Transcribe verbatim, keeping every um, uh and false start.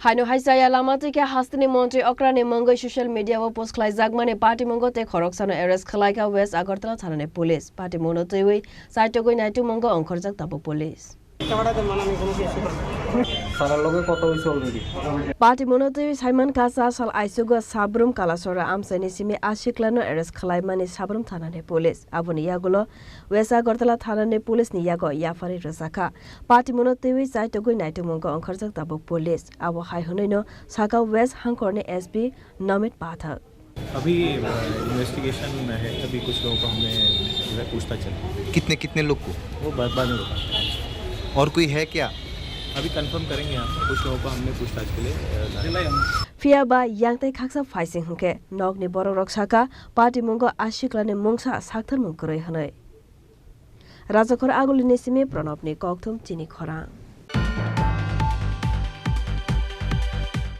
Haino hai chaya lama twi khe hasteni montri okrani mungwi social media o post khlaijakmani patimungo tei khoroksano arrest khlaikha West Agartala thanani police. Patimungno twiwi chaitugwi naitukmungo ongkhorjak tabuk police. তারার লগে কথা হয়েছে already. Patimungno twiwi saimankha cha sal aichugo Sabrum Kalasora amchaini simi a siklano arrest khlaimani Sabrum thanani police. Aboni yagulo West Agartala thanani police ni yago yapharwi rwjakha. Patimungno twiwi chaitugwi naitukmungo ongkhorjak tabuk police. Abo hai hwnwino sakha West Hangkorni S P Namit Pathak. अभी, अ, इन्वेस्टिगेशन में है, अभी कुछ लोगों को हमने जो है पूछताछ चल रही है। कितने, कितने लोग को? वो बाद, बाद में बताते हैं। और कोई है क्या? अभी कंफर्म करेंगे यहाँ पर, कुछ लोगों को हमने पूछताछ के लिए, अ, लाया। Phiya ba yang tei khaksa phaising hwnkhe nokni borok rok sakha, patimungo a siklani mungsa saktharmung kwrwi hwnwi. Rajakhor Agulini simi Pranobni kokthum chini khorang.